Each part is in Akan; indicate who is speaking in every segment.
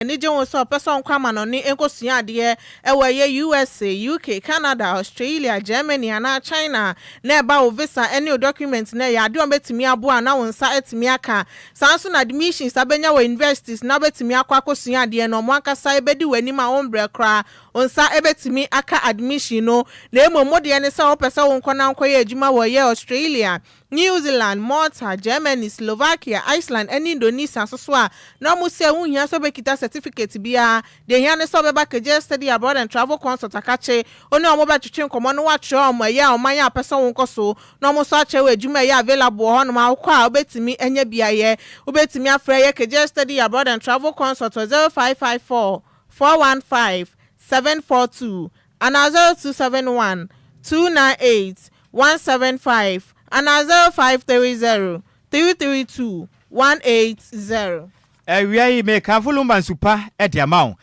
Speaker 1: Ani gye ho sɛ ɔpɛ sɛ ɔnkɔ amanɔne nkosua adeɛ wɔ ɛyɛ USA, UK, Canada, Australia, Germany anaa China na ɛba wo visa ne wo document no ɛyɛ adeɛ a wɔbɛtumi aboa na wo nsa atumi aka. Saa nso na admissions a wobɛnya wɔ universities na wobɛtumi akɔ akɔsua adeɛ no wɔn ankasa bɛdi w'anim a wombrɛ koraa wo nsa bɛtumi aka admission no na mmom wo deɛ ne sɛ wopɛ sɛ wonkɔ na wonkɔyɛ adwuma wɔ ɛyɛ Australia, New Zealand, Malta, Germany, Slovakia, Iceland ne Indonesia nso so a na wɔn sɛ wonhia sɛ wobɛkita certificate biara, deɛ ehia ne sɛ wobɛba Kegye Study Abroad and Travel Consult akakye, wo ne wɔn bɛtwetwe nkɔmmɔ na woakyerɛ wɔn ɛyɛ a ɔman a wopɛ sɛ wonkɔ so na wɔn nso akyerɛ wo adwuma a ɛyɛ available wɔ hɔnom a wokɔ a wobɛtumi anya bi ayɛ. Wobɛtumi afrɛ yɛ Kegye Study Abroad and Travel Consult wɔ 0554 415 742 anaa 0271 298 175 anaa 0530 332 180.
Speaker 2: Awia yi, merekamfo Lumba nsu pa de ama wo,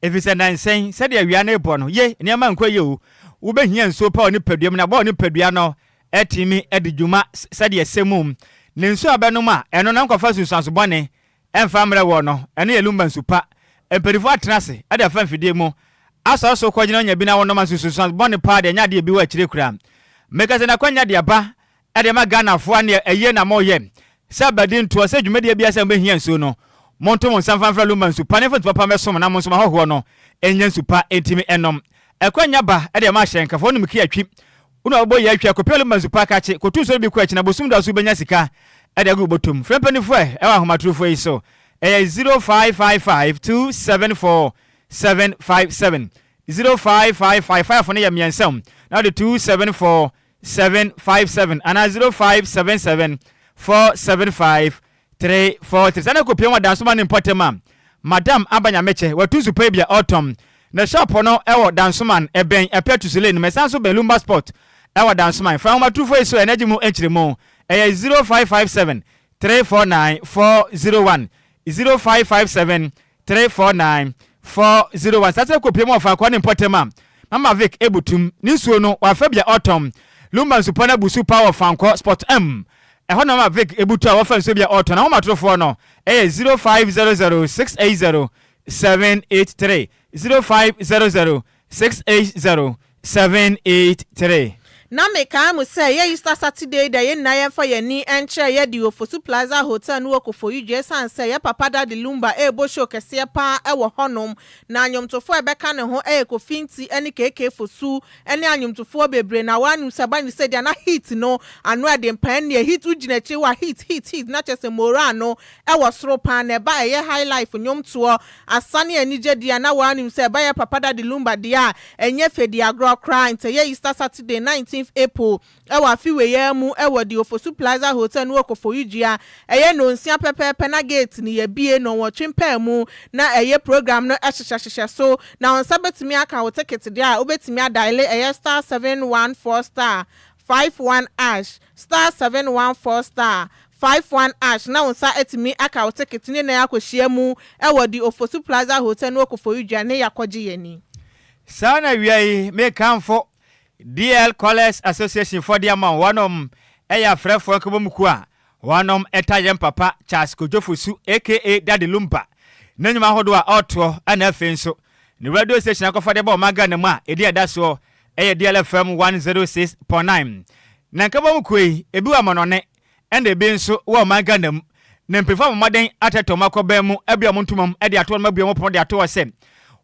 Speaker 2: efisɛ nnansa yi, sɛdeɛ awia no rebɔ no, ye, nneɛma nkɔ yie o. Wobɛhia nsuo pa wɔ nipadua mu na aboa wo nipadua no atumi adi dwuma sɛdeɛ ɛsɛ mu. Ne nsuo a wobɛnom a, ɛno na nkɔfa nsunsuanso bɔne ɛmfa mmrɛ woɔ no, ɛno yɛ Lumba nsu pa. Mpanimfoɔ atena ase de afa mfidie mu asɔre so kɔgyina onya bi na wɔnom a nsunsuanso bɔne paa deɛ ɛnyɛ adeɛ bi wɔ akyire koraa. Meka sɛ n'akwanya de aba de ama Ghanafoɔ a neɛ ɛyie na moyɛ sɛ abadi ntoɔ sɛ dwumadie biara sɛ mobɛhia nsuo no monto mo nsa mfa mfrɛ Lumba nsu pa ne mfa nsu papa mmɛsom na mo nso mo ahɔhoɔ no nnya nsu pa ntimi nnom. Akwanya ba de ama ahyɛnkafoɔ wonim kia twi Wo na wobɔ yɛ hwɛ kɔpɛ luma nsu pa kakye kɔtu nsuo no bi kɔ akyi na bosom da so wobɛnya sika de agu wo bɔtɔ mu. Frɛ mpaninfoɔ ɛ ɛwɔ ahomatorofoɔ yi so ɛyɛ 0555 274 757 0555 5 no yɛ mmiɛnsa o na wode 274 757 anaa 0577 475 3 4 3 Saa na kɔpie wɔ Dansoman ne mpɔtam a Madam Aba Nyamekyɛ watu nsu pa bi a ɔretɔn. Ne shop no wɔ Dansoman, ɛbɛn Apiatu Lane no mu, ɛsan nso bɛn Lumba Spot wɔ Dansoman. Fa ahomatorofo yi so ɛ na gye mu nkyerɛmu. Ɛyɛ 0557 349 401, 0557 349 401 Saa sɛ kɔpie mu wɔ faako ne mpɔtam a Mama Vic butum ne nsuo no wafa bi a ɔtɔn. Lumba nsupɔ no abu so paa wɔ Fankɔ Spot M. Ɛhɔ na Mama Vic butu a wɔfa nsuo bi a ɔtɔn. Ahomatorofoɔ no yɛ 0500 680 783, 0500 680 783.
Speaker 1: Na mekae mo sɛ ɛyɛ Easter Saturday yi da yɛn nyinaa yɛmfa yɛn ani nkyerɛ yɛ de Ofosu Plaza Hotel no wɔ Koforidua esiane sɛ yɛ papa Daddy Lumba rebɔ show kɛseɛ paa wɔ hɔnom na anwomtofoɔ a ɛbɛka ne ho yɛ Kofi Nti ne KK Fosu ne anwomtofoɔ bebree na woanim sɛ ɛba ne sɛ deɛ na heat no ano ɛden paa ɛnneɛ heat wogyina akyire hɔ a heat heat heat na kyerɛ sɛ moraa no wɔ soro paa na ɛba ɛyɛ high life nnwomtoɔ Asa ne anigye deɛ a na woanim sɛ ɛbɛyɛ Papa Daddy Lumba deɛ a ɛnyɛ fɛ di agorɔ koraa nti ɛyɛ Easter Saturday 19th April wɔ afe wei ara mu wɔ The Ofosu Plaza Hotel no wɔ Koforidua. Ɛyɛ nnɔnsia pɛpɛɛpɛ na gate no yɛbue nnɔnwɔtwe mpaamu na ɛyɛ program no hyehyɛhyehyɛ so na wo nsa bɛtumi aka wo ticket deɛ a wobɛtumi adaele ɛyɛ star 714 star 51 ash star 714 star 51 ash na wo nsa atumi aka wo tekete ne nan akɔhyia mu wɔ The Ofosu Plaza Hotel no wɔ Koforidua ne yɛakɔgye yɛn ani.
Speaker 2: Saa na awia yi mekamfo DL Callers Association foɔ de ama wo. Wɔnom yɛ afrɛfoɔ nkabom kuo a wɔnom ta yɛn papa Charles Kojo Fosu aka Daddy Lumba ne nnwom ahodoɔ a ɔtoɔ ɛna afei nso ne radio station akɔfa de ba ɔman Ghana mu a ɛdi ɛda soɔ ɛyɛ DL FM 106.9. Na nkabom kuo yi ebi wɔ amanɔne ɛna ebi nso wɔ ɔman Ghana mu. Na mpanyinfoɔ abɔ mmɔden atɛtɛ wɔn akɔbɛn mu, abue wɔn ntoma mu de ato wɔn, abue wɔn pono de ato hɔ sɛ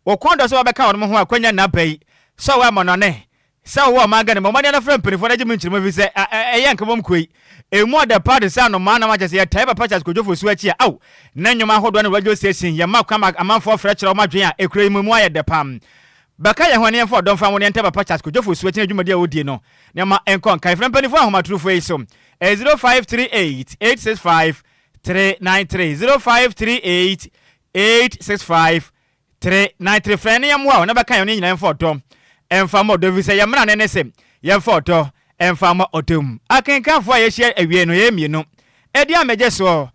Speaker 2: wɔkɔn dɔ sɛ wɔbɛka wɔn ho akwanya nna aba yi, sɛ ɔwɔ amannɔne, sɛ ɔwɔ ɔman Ghana mu. Bɔ mmɔden na frɛ mpanyinfoɔ na gye mu nkyerɛmu efisɛ ɛyɛ nkabom kuo yi. Emu ɔdɛ paa te sɛ anomaa nam akyɛ sɛ yɛtae papa Charles Kojo Fosu akyi a, ao, ne nnwom ahodoɔ ne radio station, yɛma kwan ma amanfoɔ frɛ kyerɛ wɔn adwene a ekuro yi mu, emu ayɛ dɛ paa. Bɛka yɛn ho na yɛmfa ɔdɔ mfa nwo na yɛntae papa Charles Kojo Fosu akyi na dwumadi a ɔredie no Nneɛma nkɔ nkan. Frɛ mpanyimfo ahomatorofo yi so. Ɛyɛ 0538 865 393. 0538 865 393. Frɛ na yɛmmoa wo na bɛka yɛn ho na yɛn nyinaa yɛmfa ɔdɔ mfa mmɔ ɔdɔ efisɛ yɛn mmara no ne se yɛmfa ɔdɔ mfa mmɔ ɔdɔ mu. Akenkanfo a yɛahyia awiei no, yɛyɛ mmienu. Edin a megye soɔ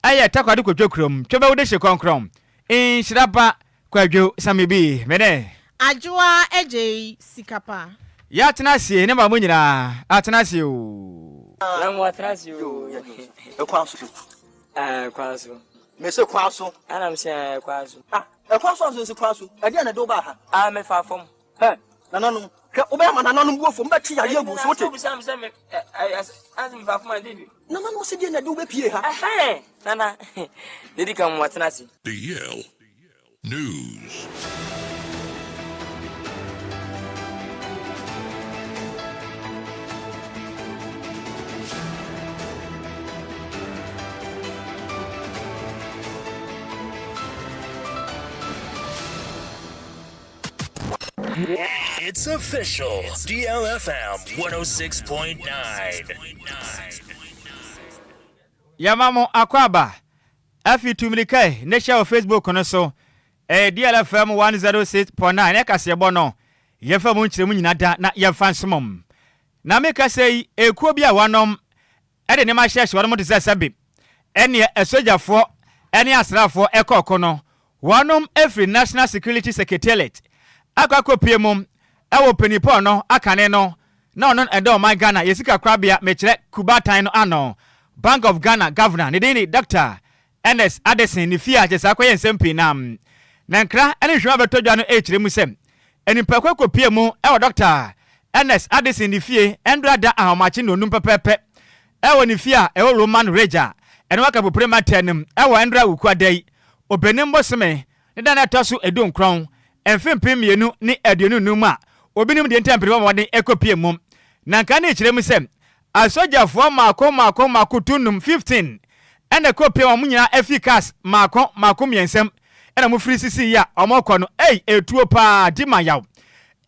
Speaker 2: Ɛyɛ takoradi kwadwo kurom twɛbɛwo dehye krɔnkrɔn nhyira ba kwadwo same bi me ne.
Speaker 1: Adwoa agyei sika pa.
Speaker 2: Yɛatena ase ne ma mo nyinaa atena ase oo.
Speaker 3: Na mo atena ase oo.
Speaker 4: Kwan so.
Speaker 3: Ɛɛ kwan so.
Speaker 4: Mese kwan so.
Speaker 3: Ɛna mo se ɛɛ kwan so.
Speaker 4: Ah.
Speaker 3: Ɛkwan so anso nsi kwan so. Ɛdeɛn na ɛde wo baa ha?
Speaker 4: Ah, mefaa fam.
Speaker 3: Hɛ, nananom, hwɛ, wobɛyɛ ama nananom bo afu, wɔbɛtwe yadeɛ agu wo so, wote?
Speaker 4: Wobisa me sɛ me, ɛ, ɛ, ɛ, mefaa fam a, ɛdeɛn bi?
Speaker 3: Nananom se deɛn na ɛde wo bɛpie ha?
Speaker 4: Ɛhɛn, nana, deɛ ɛdi kan, moatena ase.
Speaker 5: DL News.
Speaker 6: It's official. DLFM 106.9.
Speaker 2: Yɛma mo akwaaba afi Tu Mmirika yi ne hyɛ wɔ Facebook no so. Ɛyɛ DLFM 106.9 ne kaseɛbɔ no. Yɛmfa mu nkyerɛmu nyina da na yɛmfa nsom mo. Na me kasa yi, ekuo bi a wɔnom de nneɛma hyehyɛ wɔnom te sɛ sɛbe ɛneɛ asogyafoɔ ne asraafoɔ ɛkɔ ɔko no, wɔnom firi National Security Secretariat akɔ akɔpue mu wɔ mpaninpɔn no akane no na ɔno na ɛda ɔman Ghana yɛ sika korabea mekyerɛ Kubatan no ano, Bank of Ghana Governor, ne din ne Doctor Ernest Addison ne fie a kyerɛ sɛ akɔyɛ nsɛm pii na na nkra ne nhwehwɛmu a bɛtɔ dwa no rekyerɛ mu sɛ nnipakuo kɔpue mu wɔ Dɔkta Ernest Addison ne fie ndora da ahomakye nnɔnnum pɛpɛɛpɛ wɔ ne fie a ɛwɔ Roman Ridge a ɛno aka Pupure Mantam no mu wɔ ndora Wukuada yi Obenim bosome ne da no a ɛtɔ so edunkron mfe 2025 mu a obi nim deɛ nti a mpanyinfoɔ bɔ mmɔden kɔpue mu na nkra no rekyerɛ mu sɛ Asogyafoɔ mmaako mmaako mmaako dunum, 15, ɛna ɛkɔ pie wɔn nyinaa ɛfiri cars mmaako mmaako mmiɛnsa mu ɛna wɔn firi sisi yi a wɔn rekɔ no ei etuo paa di ma yaw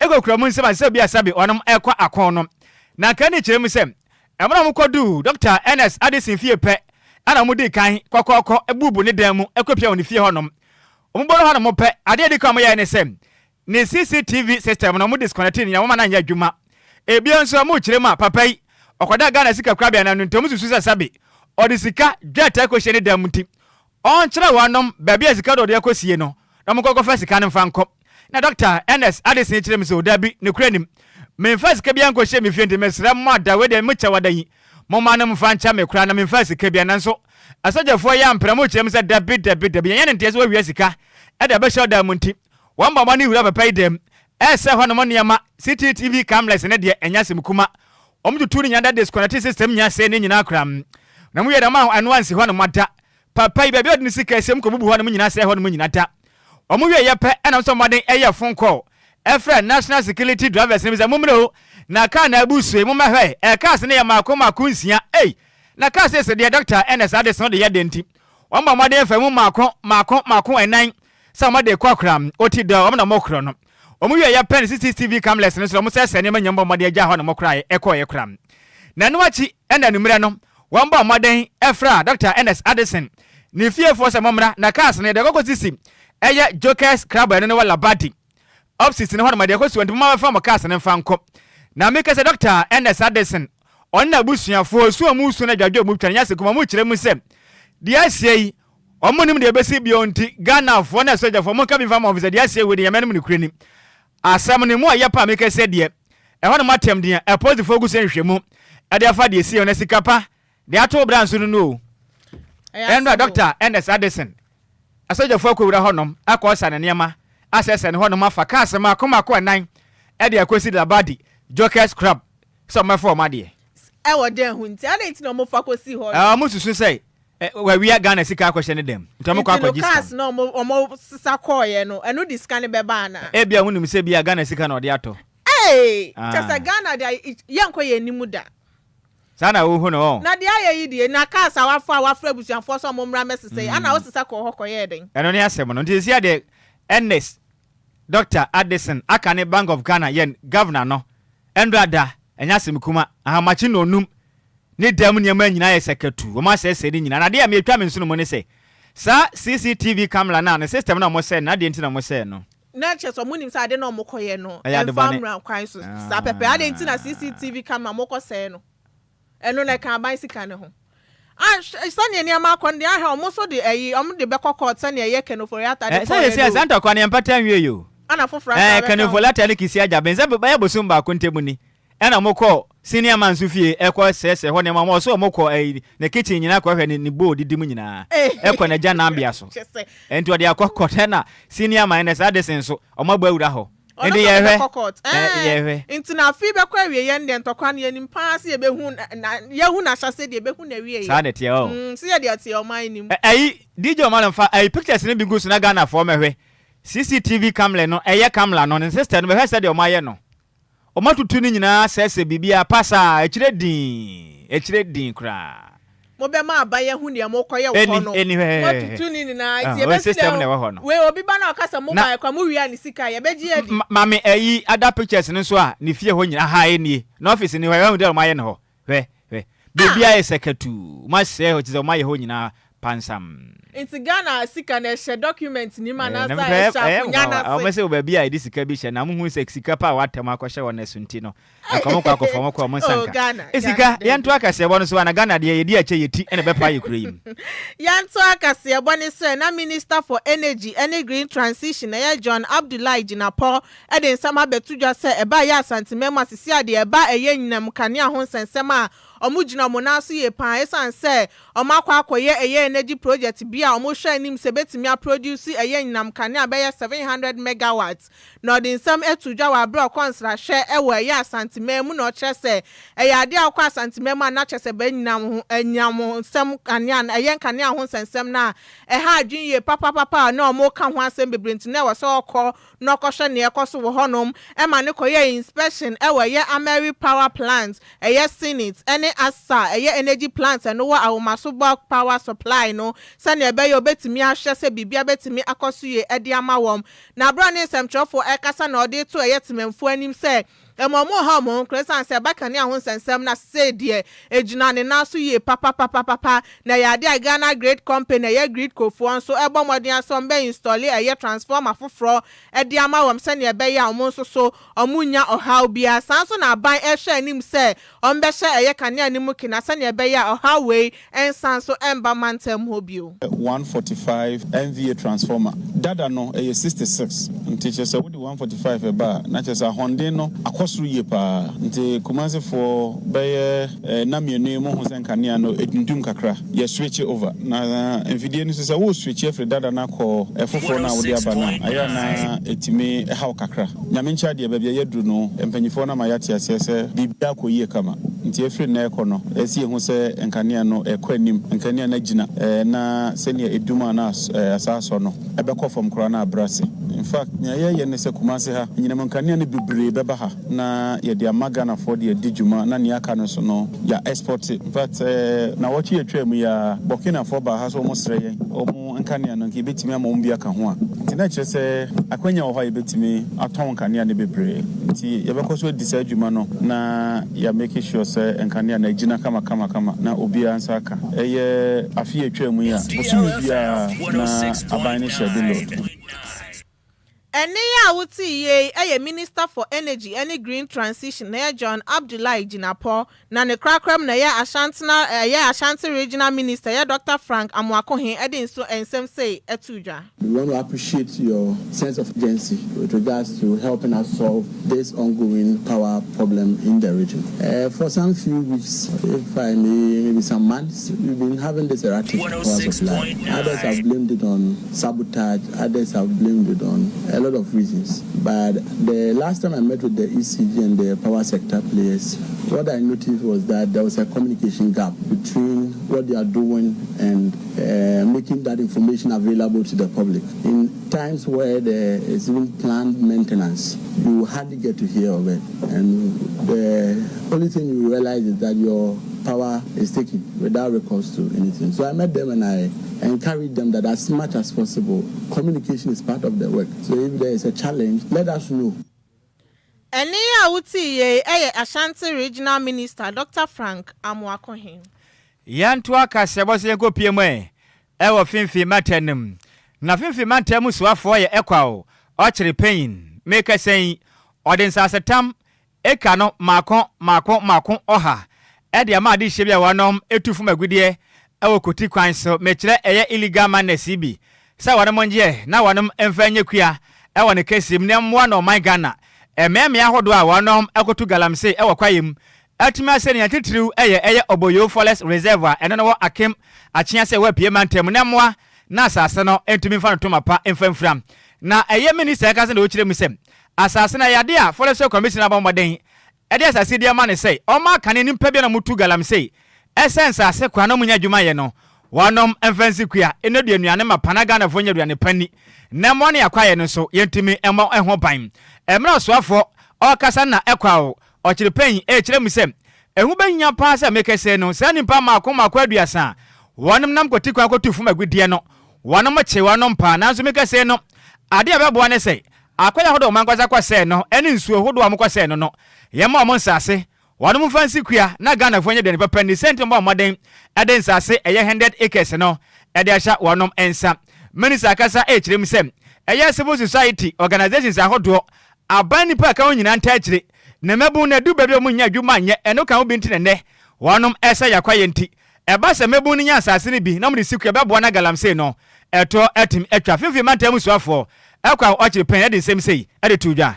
Speaker 2: ɛkɔ kura mu nsɛm a sɛ obi asabi wɔn ɛkɔ ako no na nka ne kyerɛ mu sɛ ɛmuna wɔn kɔ duu Dr. Ernest Addison fie pɛ ɛna wɔn di kan kɔkɔɔkɔ bubu ne dan mu ɛkɔ pia wɔn fie hɔnom wɔn bɔ no hɔnom pɛ adeɛ di kan wɔn yɛ ne sɛ Ne CCTV system no ɔmo disconnecte ne nyinaa wɔma no anyɛ adwuma. Ebio nso ɔmo kyerɛ mu a papa yi ɔkɔdaa Ghana sika korabea no ano nti ɔmo susu sɛ sɛbe ɔde sika dwɛtɛ kɔhyɛ ne dan mu nti ɔnkyerɛ wɔnom baabi a sika no ɔde akɔsie no na ɔmo nkɔ kɔfa sika no mfa nkɔ. Na Doctor Ernest Addison kyerɛ mu sɛ o dabi nokorɛ nim memfaa sika biara nkɔhyɛɛ me fie nti mesrɛ mo ada wei deɛ mo kyɛw ada yi momma no mfa nkyɛ me koraa na memfaa sika biara nanso asogyafoɔ yi ampere ɔmo kyerɛ mu sɛ dabi dabi dabi yɛnyɛ ne nteɛ sɛ wawia sika de abɛhyɛ ɔdan mu nti Wɔn bɔ mmɔden wura papa yi dɛm, ɛresɛe hɔnom nneɛma, CCTV cameras no deɛ ɛnyɛ asɛm kuma. Wɔn tutu ne nyinaa da disconnect system nyinaa sɛe ne nyinaa koraa. Na wɔn wie dɛm a ɛno ansi hɔnom ada. Papa yi baabi a ɔde ne sika asie wɔn kɔbubu hɔnom nyinaa sɛe hɔnom nyinaa da. Wɔn wie yɛ pɛ ɛna wɔn sɔ mmɔden ɛyɛ phone call ɛfrɛ national security drivers no bi sɛ mommrɛ o na car na abu so yi mommɛhwɛ ɛ cars no yɛ mmaako mmaako nsia ei na cars yi sɛ deɛ doctor ɛna saa de so de yɛ dɛn nti wɔn bɔ mmɔden fa mu mmaako mmaako mmaako ɛnan sɛ wɔn de kɔ akora oti dɔ wɔn na wɔn korɔ no wɔn wie yɛ pɛ ne CCTV cameras no so wɔn sɛsɛ nneɛma nyɛ mbɔ mmɔden agya hɔ na wɔn kora ɛkɔ yɛ kora na ɛno akyi ɛna anummerɛ no wɔn bɔ mmɔden ɛfra Dr. Ernest Addison ne fiefoɔ sɛ mommra na cars no yɛde kɔkɔ sisi ɛyɛ Jokers Club ɛno no wɔ Labadi opposite no hɔ nom ɛde kɔ si wɔn nti momma bɛfa mo cars no mfa nkɔ na meka sɛ Dr. Ernest Addison ɔne n'abusuafoɔ su a wɔn su no adwadwo a wɔn twa no nyɛ ase kuma wɔn kyerɛ mu sɛ deɛ asie yi Ɔmo nim deɛ ɛbɛsi bio nti Ghanafoɔ ne asogyafoɔ monka bi mfa ma wɔn fisɛ deɛ asie wei deɛ Nyame anim nokorɛ ni. Asɛm no mu ɔyɛ paa meka sɛ deɛ ɛhɔ nom atɛm deɛ apolisifoɔ gu so nhwehwɛmu ɛde afa deɛ ɛsiiɛ ho na sika pa deɛ ato wo bra nso no no o. Ɛnora Dɔkta Ernest Addison asogyafoɔ akɔwura hɔ nom akɔsa ne nneɛma asɛsɛ ne hɔ nom afa cars mmaako mmaako ɛnan ɛde akɔsi Labadi Jokers Club sɛ ɔmɛfa wɔn adeɛ.
Speaker 1: Ɛwɔ dɛn ho nti? Adɛn nti na wɔfa kɔsi hɔ
Speaker 2: nom? Wɔn susu sɛ Wawia Ghana sika akɔhyɛ ne dɛm. Nti ɔmo kɔ
Speaker 1: Nti no
Speaker 2: akɔgye sika
Speaker 1: cars
Speaker 2: no.
Speaker 1: na ɔmo ɔmo sesa kɔɔyɛ no ɛno de sika no bɛba anaa?
Speaker 2: Ebia ɔmo nim sɛ ebia Ghana sika na ɔde atɔ.
Speaker 1: Eii
Speaker 2: Ah.
Speaker 1: kyɛsɛ Ghana deɛ yɛnkɔ yɛn anim da.
Speaker 2: Saa na wohu no ɔn.
Speaker 1: Na deɛ ayɛ yi deɛ na cars a wafa a wafrɛ abusuafoɔ sɛ ɔmo mmra mmɛsesa yi ana wosesa kɔɔ hɔ kɔyɛɛ dɛn?
Speaker 2: Ɛno ne asɛm no. Nti sesia deɛ Ernest Doctor Addison aka ne Bank of Ghana yɛn Governor no ɛndra da ɛnyɛ asɛm kuma ahamakye nnɔnum Ne dan mu nneɛma nyinaa ayɛ sakatuu, wɔasɛesɛe ne nyinaa. Na adeɛ a metwa me nsono mu ne sɛ, saa CCTV camera no a ne system no a wɔsɛe no, adeɛ nti na wɔsɛe no.
Speaker 1: Na kyerɛ sɛ wɔnim sɛ ade no a wɔkɔyɛ no
Speaker 2: Ɛyɛ ade
Speaker 1: ɛmfa
Speaker 2: bɔne.
Speaker 1: mmara kwan so saa pɛpɛ. Adɛn nti na CCTV camera wɔkɔsɛe no? Ɛno na ɛka aban sika no ho. Anhwɛ sɛnea nneɛma akɔ no deɛ anhwɛ wɔn nso de ɛyi wɔn de bɛkɔ court sɛnea ɛyɛ Ken Ofori-Atta de
Speaker 2: Ɛ, sɛ
Speaker 1: kɔeɛ
Speaker 2: yɛsi
Speaker 1: no
Speaker 2: a, saa
Speaker 1: o.
Speaker 2: ntɔkwa no yɛmpata nwie yi o.
Speaker 1: Ɛna foforɔ asan
Speaker 2: Ɛɛ,
Speaker 1: abɛka
Speaker 2: Ken
Speaker 1: ho.
Speaker 2: Ofori-Atta ne Kissi Agyabeng, sɛ bɛyɛ bosom baako ntam ni, ɛna wɔkɔɔ. Senior man nso fie ɛkɔ sɛɛsɛɛ hɔ nneɛma wɔn ɔsɛ wɔn kɔ ɛyi ne kitchen nyinaa kɔhwɛ ne ne bowl didi mu nyinaa ɛkɔ n'agya nanbea so nti ɔde akɔ court ɛna senior man ɛnɛ saa de sen so wɔn abɔ awura hɔ
Speaker 1: Ɔno
Speaker 2: nti
Speaker 1: nso ɔde
Speaker 2: yɛhwɛ
Speaker 1: bɛkɔ court.
Speaker 2: ɛ
Speaker 1: Ɛɛ
Speaker 2: yɛhwɛ.
Speaker 1: nti na afei bɛkɔ awie yɛn deɛ ntɔkwa no yɛnim paa sɛ yɛbɛhu na na yɛhu n'ahyɛse deɛ yɛbɛhu n'awieɛ.
Speaker 2: Saa na ɛteɛ ɔ.
Speaker 1: Mm, sɛ yɛde ɛte ɔman no mu.
Speaker 2: Ɛ ɛyi DJ Omar nfa ɛyi pictures no bi gu so na Ghana foɔ mɛhwɛ CCTV camera no ɛyɛ camera no ne sister no bɛhwɛ sɛdeɛ wɔn ayɛ no. Wɔatutu ne nyinaa asɛesɛe biribiara pasaa, akyire dinn, akyire dinn koraa.
Speaker 1: Mobɛma aban ahu nea morekɔyɛ wɔ hɔ
Speaker 2: Ɛnni,
Speaker 1: no.
Speaker 2: ɛnni hwɛhwɛhwɛ.
Speaker 1: Moatutu ne nyinaa.
Speaker 2: Ah,
Speaker 1: Nti
Speaker 2: wei
Speaker 1: yɛbɛsi
Speaker 2: system
Speaker 1: dɛn
Speaker 2: na ɛwɔ hɔ no.
Speaker 1: Wei obi ba na ɔka sɛ
Speaker 2: Na
Speaker 1: mobaeɛ koraa mowiaa ne sika a, yɛbɛgye adi.
Speaker 2: ma maame ɛyi other pictures no nso a ne fie hɔ nyinaa, aha ɛnie, n'office ni hɔ, wahu deɛ wɔayɛ no hɔ. Hwɛ, hwɛ, baabi ayɛ sakatuu, wɔasɛe hɔ, kyerɛ sɛ wɔayɛ hɔ nyinaa pansam.
Speaker 1: Nti Ghana sika no ɛhyɛ document no mu
Speaker 2: Ɛɛ,
Speaker 1: anaasɛ
Speaker 2: na mehwɛ,
Speaker 1: ɛhyɛ
Speaker 2: ɛyɛ
Speaker 1: akonya no
Speaker 2: nwanwa.
Speaker 1: ase?
Speaker 2: Wɔn sɛ wɔ baabi a yɛde sika bi hyɛ, na wɔhu sɛ sika pa a wɔatam akɔhyɛ wɔn so nti no, anka wɔkɔ akɔfa wɔn kɔ wɔn nsa
Speaker 1: Oh,
Speaker 2: nka.
Speaker 1: Ghana,
Speaker 2: Sika,
Speaker 1: Ghana,
Speaker 2: yɛnto
Speaker 1: dabi.
Speaker 2: akaseɛbɔ no so a, na Ghana deɛ yɛdi akyɛ yɛ ti na ɛbɛpae yɛ kuro yi mu.
Speaker 1: Yɛnto akaseɛbɔ no sɛ na Minister for Energy ne Green Transition ɛyɛ John Abdulai Jinapor de nsɛm abɛto dwa sɛ ɛba ɛyɛ Asanteman mu asese a deɛ ɛba ɛyɛ anyinam nkanea ho nsɛnsɛm a wɔgyina wɔn nan so yie paa ɛsiane sɛ wɔn akɔ akɔyɛ ɛyɛ energy project bi a wɔhwɛ anim sɛ ɛbɛtumi aproduce ɛyɛ anyinam nkanea bɛyɛ 700 megawatts na ɔde nsɛm too dwa wɔ aberɛ a ɔkɔ nsrahwɛ wɔ ɛyɛ Asanteman mu na ɔkyerɛ sɛ ɛyɛ adeɛ a wokɔ Asanteman mu a na kyerɛ sɛ bɛ anyinam ho anyinam nsɛm kanea no ɛyɛ nkanea ho nsɛnsɛm no a ɛha adwene yie papapapa a na wɔka ho asɛm bebree nti na ɛwɔ sɛ ɔkɔ na ɔkɔhwɛ nea ɛkɔ so wɔ hɔnom ma no kɔyɛɛ inspection wɔ ɛyɛ Ameri Power Plant, ɛyɛ Senate, ne Asa, ɛyɛ Energy Plant a ɛno wɔ Ahomaso Bulk Power Supply no sɛnea ɛbɛyɛ a obetumi ahwɛ sɛ biribiara betumi akɔ so yie de ama wɔn. Na bere a ɔne nsɛmtwerɛfoɔ rekasa na ɔde reto ɛyɛ temanmufoɔ anim sɛ Ɛma ɔmo haw ɔmo ho koraa esiane sɛ ɛba kanea ho nsɛnsɛm na sesei deɛ egyina ne nan so yie papapapapa na ɛyɛ adeɛ a Ghana Grid Company ɛyɛ Gridco foɔ nso ɛbɔ mmɔden ara sɛ ɔmo bɛ installe ɛyɛ transformer foforɔ ɛde ama wɔn sɛnea ɛbɛyɛ a ɔmo nso so ɔmo nnya ɔhaw biara. Saa nso na aban ɛhwɛ anim sɛ ɔmo bɛhyɛ ɛyɛ kanea no mu kena sɛnea ɛbɛyɛ a ɔhaw wei ɛnsan so ɛmba mantam hɔ bio.
Speaker 7: 145 MVA transformer dada no ɛyɛ 66 nti kyerɛ sɛ wode 145 ba a na kyerɛ sɛ ahɔnden no akɔ soro yie paa nti Kumasi foɔ bɛyɛ nna mmienu yi mohu sɛ nkanea no ɛdundum kakra yɛ switch over na mfidie no nso sɛ wo switch afiri dada no akɔ foforɔ no a wode aba no a ayɛ a na ɛtumi haw kakra. Nyame nkyɛ adeɛ, baabi a yɛaduru no, mpaninfoɔ no ama yɛate aseɛ sɛ biribiara kɔ yie kama. Nti ɛfiri nnɛ rekɔ no, ɛsɛ sɛ yɛhu sɛ nkanea no rekɔ anim, nkanea no agyina, na sɛdeɛ ɛdum a na asan asɔ no, ɛbɛkɔ fam koraa na abrɛ ase. In fact, nea yɛreyɛ ne sɛ Kumasi ha, anyinam nkanea no bebree bɛba ha na yɛde ama Ghanafoɔ de adi dwuma na nea aka no nso no, yɛ export. In fact, nnawɔtwe a ɛtwaa mu yi ara, Burkinafoɔ baa ha sɛ wɔsrɛ yɛn, wɔn. Nkanea no, anka yɛbɛtumi ama wɔn bi aka ho a. Nti na ɛkyerɛ sɛ akwanya wɔ hɔ a yɛbɛtumi atɔn nkanea no bebree. Nti yɛbɛkɔ so adi saa dwuma no na yɛ make sure sɛ nkanea no agyina kamakamakama na obiara nsa aka. Ɛyɛ afe a ɛtwaa mu yi a, bosome biara na aban no hyɛ de load.
Speaker 1: Ɛnne yi a wotee yie yi yɛ Minister for Energy ne Green Transition ɛyɛ John Abdulai Jinapor, na ne korakora mu na ɛyɛ Ashantena ɛyɛ Ashanti Regional Minister ɛyɛ Doctor Frank Amoakohe de nso nsɛm sei too dwa.
Speaker 8: We want to appreciate your sense of urgency with regards to helping us solve this ongoing power problem in the region. Uh, for some few weeks, if I may, maybe some months, we've been having this erratic power supply. Others have blamed it on sabotage, others have blamed it on a lot of reasons. But the last time I met with the ECG and the power sector players, what I noticed was that there was a communication gap between what they are doing and uh, making that information available to the public. In times where there is even planned maintenance, you hardly get to hear of it. And the only thing you realize is that your power is taken without recourse to anything. So I met them and I encouraged them that as much as possible, communication is part of the work. So if there is a challenge, let us know.
Speaker 1: Ɛnne yi a wotee yei yɛ Ashanti Regional Minister Doctor Frank Amoakohene.
Speaker 2: Yɛntoa kaseɛbɔ so yɛnkɔpue mu ɛ wɔ Finfin mantam no mu. Na Finfin mantam mu soafoɔ yɛ Ɛkwaw Ɔkyere Panyin. Merekasa yi, ɔde nsasetam eka no mmaako mmaako mmaako ɔha de ama adehyeɛ bi a wɔnom tu fam agudeɛ wɔ Koti kwan so, mekyerɛ ɛyɛ illegal miners yi bi, sɛ wɔnom ngyeɛ na wɔnom mfa nyɛ kua wɔ ne kɛseɛ mu na mmoa no ɔman Ghana mmeammea ahodoɔ a wɔnom kɔtu galamsey wɔ kwaeɛ mu. atumi asɛ nea titiriw yɛ ɛyɛ Oboyo Forest Reserve a ɛno no wɔ Akem Akyea sɛ ɛwɔ Apue mantam na mmoa na asase no ntumi mfa no toma pa mfa mfira. Na ɛyɛ Minista ankasa na ɔkyerɛ mu sɛ asase no ɛyɛ ade a Forestry Commission abɔ mmɔden de asase di ama no sɛ ɔmma akane nnipa bi a na wɔtu galamsey sɛ nsase kwa na wɔnya adwuma yɛ no wɔnom mfa nsi kua nnɔdua nnuane mapa na Ghanafoɔ nya aduane pa nni na mmoa ne akwaeɛ no nso yɛntumi mmɔ ho ban. Mmerɛ ɔsoafoɔ ɔrekasa no na Ɛkwaw Ɔkyerepɛn rekyerɛ mu sɛ ɛho bɛhia paa sɛ mekɛsɛɛ no saa nnipa mmaako mmaako 30 a wɔnom nam kwati kwan kɔtu fam agudeɛ no wɔnom kye wɔnom paa nanso mekɛsɛɛ no adeɛ a ɛbɛboa ne sɛ akwan ahodoɔ a wɔn ankasa kɔsɛɛ no ne nsuo hodoɔ a wɔkɔsɛɛ no no yɛmma wɔn nsase wɔnom mfa nsi kua na Ghanafoɔ nya aduane papa nni sɛ nti wɔbɔ mmɔden de nsase ɛyɛ 100 acres no de ahyɛ wɔnom nsa. Minister akasa rekyerɛ mu sɛ ɛyɛ civil society organisations ahodoɔ aban nnipa a ɛka ho nyinaa ntaa akyire na mmabun no adu baabi a wɔnnya adwuma nyɛ ɛno ka ho bi nti na nnɛ wɔnom ɛsɛ yɛakwaeɛ nti ɛba sɛ mmabun no nya nsase no bi na wɔde si kua bɛboa na galamsey no ɛtoɔ atumi atwa. Finfin mantam mu soafoɔ Ɛkwaw Ɔkyere Pɛn de nsɛm sei de too dwa.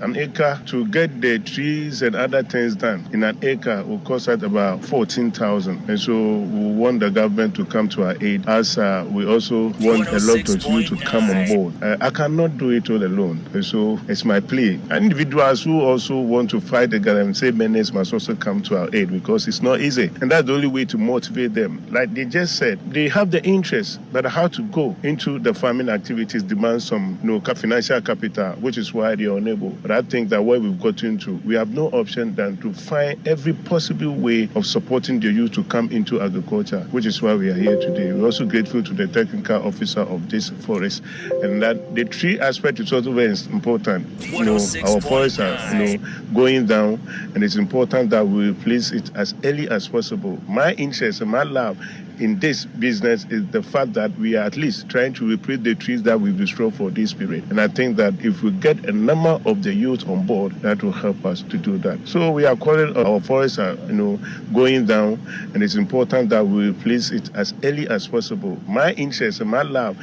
Speaker 9: An acre to get the trees and other things done in an acre will cost us about 14,000 and so we want the government to come to our aid as uh, we also want a lot of you to come on board. Uh, I cannot do it all alone and so it's my plea. Individuals who also want to fight the Galamsey menace must also come to our aid because it's not easy and that's the only way to motivate them. Like they just said, they have the interest but how to go into the farming activities demands some you know, financial capital, which is why they are unable. But I think that where we've gotten to, we have no option than to find every possible way of supporting the youth to come into agriculture, which is why we are here today. We're also grateful to the technical officer of this forest, and that the tree aspect is also very important. You know, our forests are you know going down, and it's important that we replace it as early as possible. My interest and my love in this business is the fact that we are at least trying to replace the trees that we've destroyed for this period. And I think that if we get a number of the youth on board, that will help us to do that. So we are calling our forests are you know going down, and it's important that we replace it as early as possible. My interest and my love